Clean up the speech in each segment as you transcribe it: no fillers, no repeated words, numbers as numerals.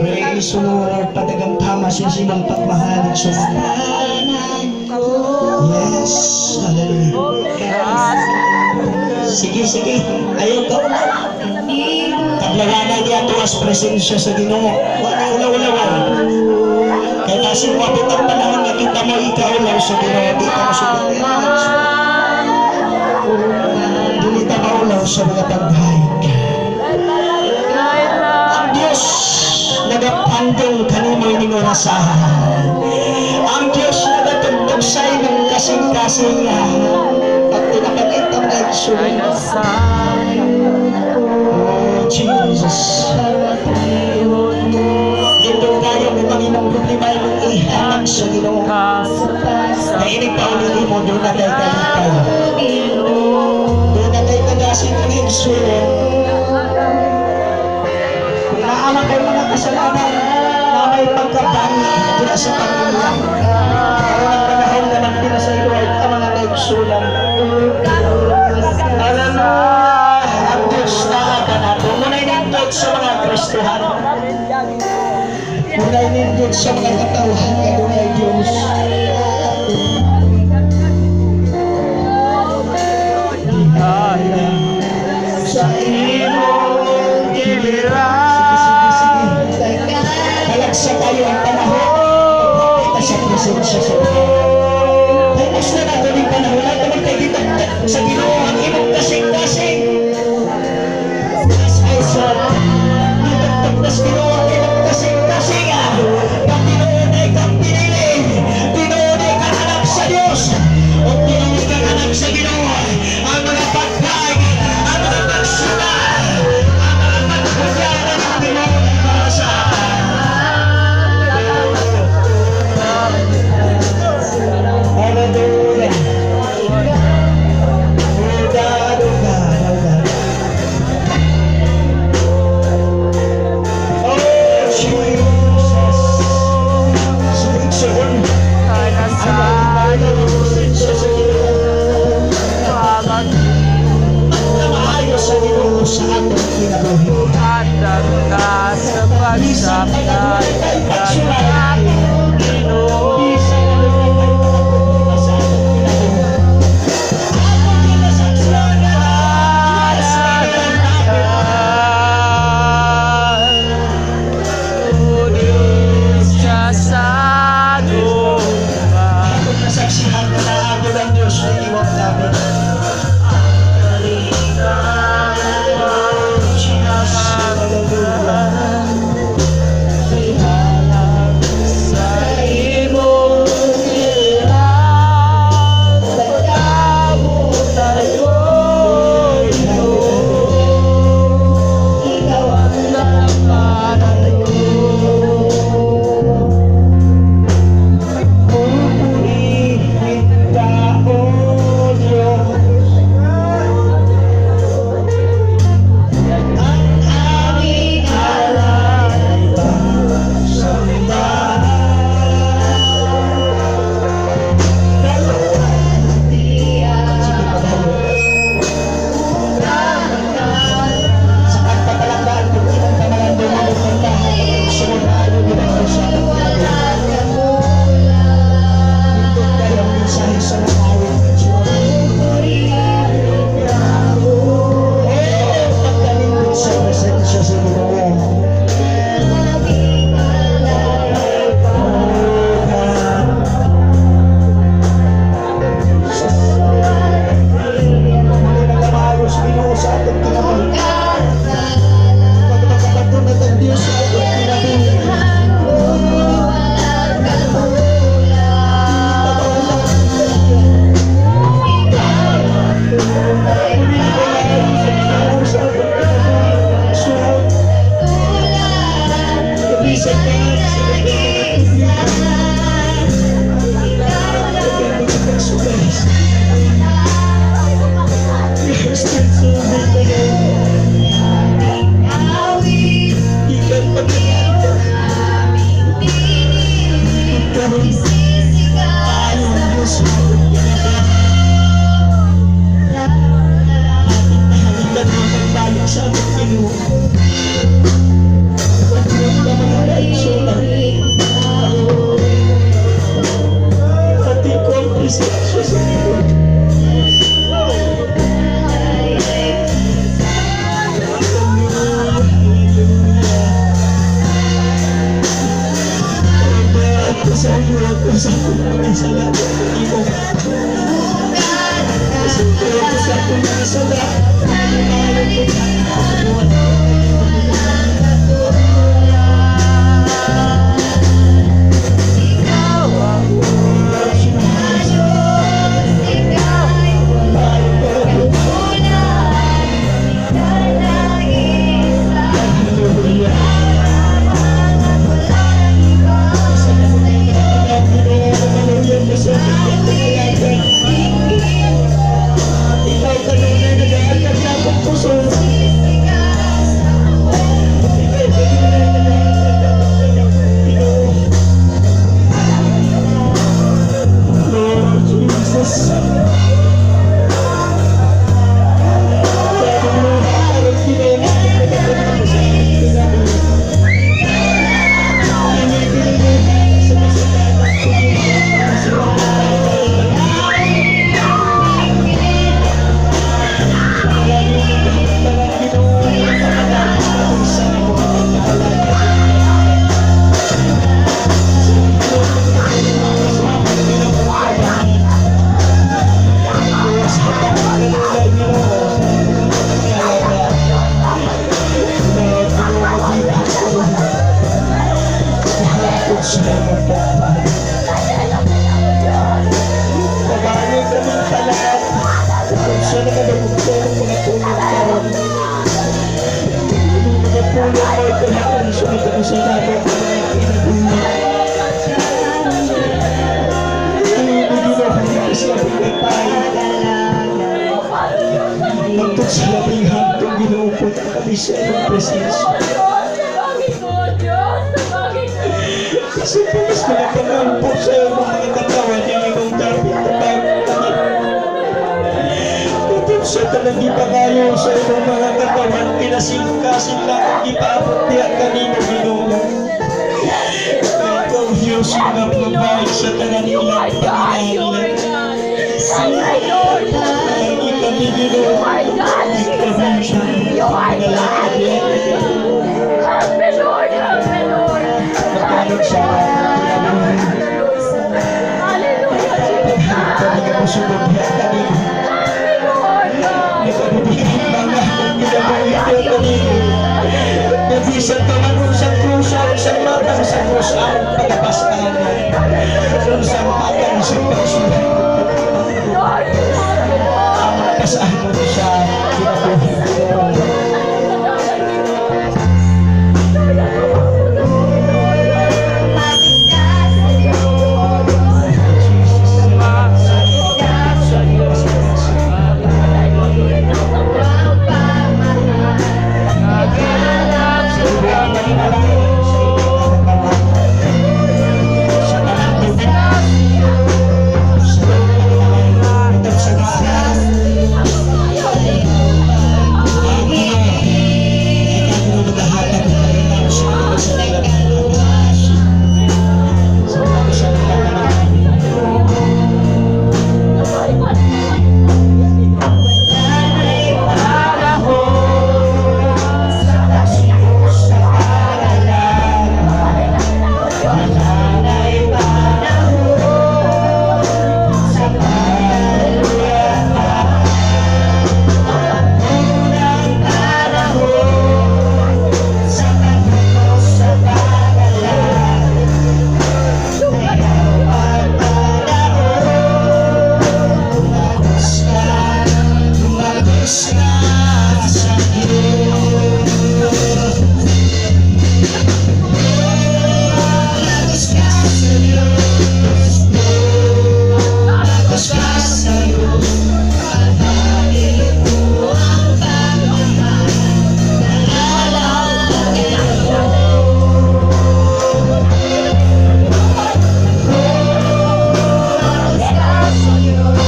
Praise the Lord. Padagang tama siya sa imong pagmahal. Yes. Hallelujah. Sige, sige. Ayaw ka ulaw. Kadlawanan niya tuwas presensya sa Ginoo. Wa ni ulaw-ulawan. Kay basin moabot ang panahon nga kita mo ikaulaw sa Ginoo, di ka mo. Dili ta maulaw sa mga pagdahig. Ang Diyos nagapandong kanimo ining orasan. Ang Diyos nagatugtog sa imong kasing-kasing pag tinapakita mo kay Jesus. Oh, Jesus. Ito tayo may mga problema imong ihatag sa Ginoo. Na inig pauli mo, doon na kay kalipay. Doon na kay kagasin ng igsuon. Kung naa man kay mga kasalanan na may pagkabangi dira sa pamilya. Karon ang panahon na magpinasayload ang mga kaigsunan. Hallelujah! Ang Diyos naa kanato. Muna'y nindot sa mga Kristohano. Muna'y nindot sa mga katawhan nga dunay Diyos. Sa imong Sige, sige, sige. Kalagsa tayo ang panahon. Pagkita sa presensya sa Ginoo. Tapos na nato yung panahon. Ay, tawag tayo dito sa Ginoo ang imong kasing-kasing. As I said, gitugtog na sa Ginoo ang imong kasing-kasing. Nga tinuod ay kang pinili. Tinuod ay kang anak sa Diyos. O tinuod kang anak sa Ginoo. Ang mga pagkain, ang mga pagsuna, ang mga paghudya ng Ginoo ay para sa atin. Hallelujah. Oh God, oh God, oh God. Oh Jesus. Sa igsoon, ang presensya sa Ginoo. Maayo sa Ginoo sa atong kinabuhi. Sa Bisan ay pagsapay adunay pagsulay. Bisan adunay kay mga problema sa atong kinabuhi. Ako gyud nasaksihan nga ang Diyos ay Atong nasaksihan nga naa gyud ang Diyos na iwang namin. Oh, Jesus, hallelujah. Sa imong gilan pagkabutan ko, ikaw ang laman ko. Pupurihin ka, O Diyos. Ang aming alay ay pasambahan. Sige, padayon. Sa pagpapalanggaan, kung imong pamalandungan o kantahan, sunod maayo gyud ang Diyos sa atong kinabuhi. Nindot kayo ang mensahe sa mga awit. Oh, pagkanindot sa presensya sa Ginoo. Oh, God. Muli nagkamaayo sa Ginoo sa atong kinabuhi. Pag magkapatunod ang Diyos sa atong kinabuhi. Muli nagkamaayo sa Ginoo sa atong kinabuhi. Suot. Bisan pa sa mga problema. Pagsugas. We are still serving the Lord. Ikan pagkakanta. Karon, maayo ang Diyos sa atong kinabuhi. Ating nahalikan ang pagbalik sa atong Ginoo. Pagbuot ka mga. Pasulti ako sa akong mga sala kanimo. Pasulti ako sa akong mga sala. Ayaw ko. Ikaw ang Diyos, ika'y katulad nag-iisa. Hallelujah. At wala nang iba sa'yo. Hallelujah. Ikaw kanunay nag-aatag sa akong puso. Ikaw kanunay nag-aatag sa akong Ginoo. Lord Jesus. Karon, Ginoo, sa Pabago kami talaan. Kung siya nakadagugto ang mga pulong karon. Mga pulong mo kahapon sumita sa dapat ng mga kinabuhi. Ginoo, sa labing gatay. Hangtod sa labing hantong, Ginoo, punta kami sa imong presensya. Kasi po mas mga pangampo sa imong mga katawan yung imong dapit tabag kami. Tungkol sa tanang gipangayo sa imong mga katawan, kinasingkasin lang ang gipaabot diha kanino, Ginoo. Ikaw, Diyos, nga provide sa tanan nilang panginahanglan. Lagi kami, Ginoo. Kami sa mga lakad diha. Help me, Lord! Help me, Lord! Magkaroon sa kinabuhi. Hallelujah, Jesus! Kami nga mosunod diha kanino. Help me, Lord God! Nagkabibigay mga kinabuhi diha kanino. Nabisan ka man unsang krusa, unsang matang sa krus ang pagapastanan. Unsang matang sa pagsuway. Lord, Lord, Lord! Ang pasahan sa kinabuhi. Sa tanang tubig, sa tanang itong sa daan, ang mga ikaw maghahatag ng kalinaw sa mga sa sa mga sa mga. Sa pag-alala, wala na'y panahon sa pagkaluya. Unang panahon sa pagbuko sa pag-alala. Ayaw ang panahon, tumagos ka, tumagos ka sa Diyos. Tumagos ka sa Diyos, tumagos ka sa Diyos. Pagpapil mo ang pagmamahal, nangalangin mo. Tumagos ka sa Diyos,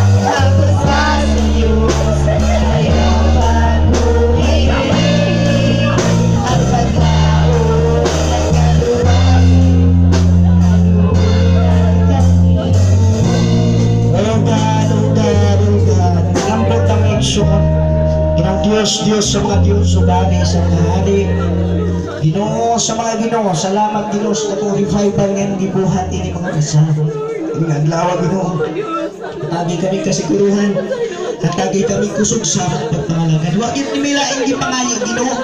tumagos ka sa Diyos, sa iyong pagbuhi at pagtao ng kaluwag. Oh God, oh God, oh God. Lambot ang igsoon. Ginang Diyos, Diyos sa mga Diyos, ug hari sa mga hari. Ginoo sa mga Ginoo, salamat, Ginoo, sa katong revival nga imong gibuhat ini mga kasama. Ini nga adlaw, Ginoo. Hatagi kami kasiguruhan. Hatagi kami kusog sa among pagpangalagad. Wa gyud ni laing gipangayo, Ginoo.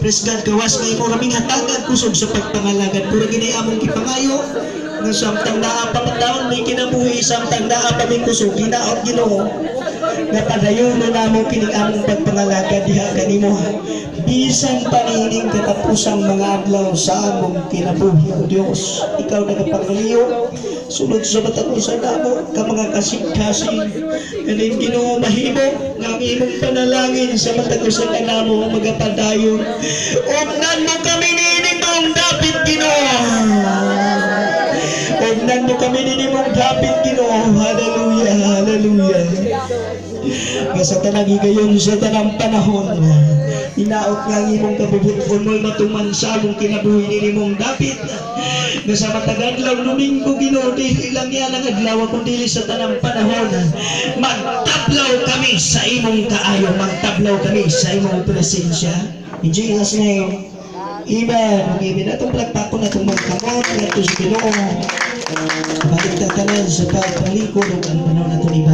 Praise God, gawas nga imo raming hatagan kusog sa pagpangalagad. Puro gini among gipangayo nga samtang naa pa taon may kinabuhi, samtang naa pa may kusog, hinaot, Ginoo, nga padayon na namo kining among pagpangalagad diha kanimo bisan pa niining katapusang mga adlaw sa among kinabuhi. O Dios, ikaw nagapangaliyo sulod sa matag usa namo ka mga kasing-kasing. Ganin, Ginoo, mahimo nga ang imong panalangin sa matag usa ka namo magapadayon. Umnan mo kami niining maong dapit, Ginoo. Umnan mo kami niining maong dapit, Ginoo. Hallelujah, hallelujah. Nga sa tanang higayon, sa tanang panahon, hinaot nga ang imong kabubut-on mo'y matuman sa among kinabuhi ni imong dapit. Nga sa matag adlaw Domingo, Ginoo, dili lang yan ang adlaw kundi dili sa tanang panahon. Magtablaw kami sa imong kaayo, magtablaw kami sa imong presensya. In Jesus' name. Amen. Ug amen. Atong palakpakon atong magkamot ngadto sa Ginoo. Balik ta tanan sa pagpalikod ug ang panahon nato ni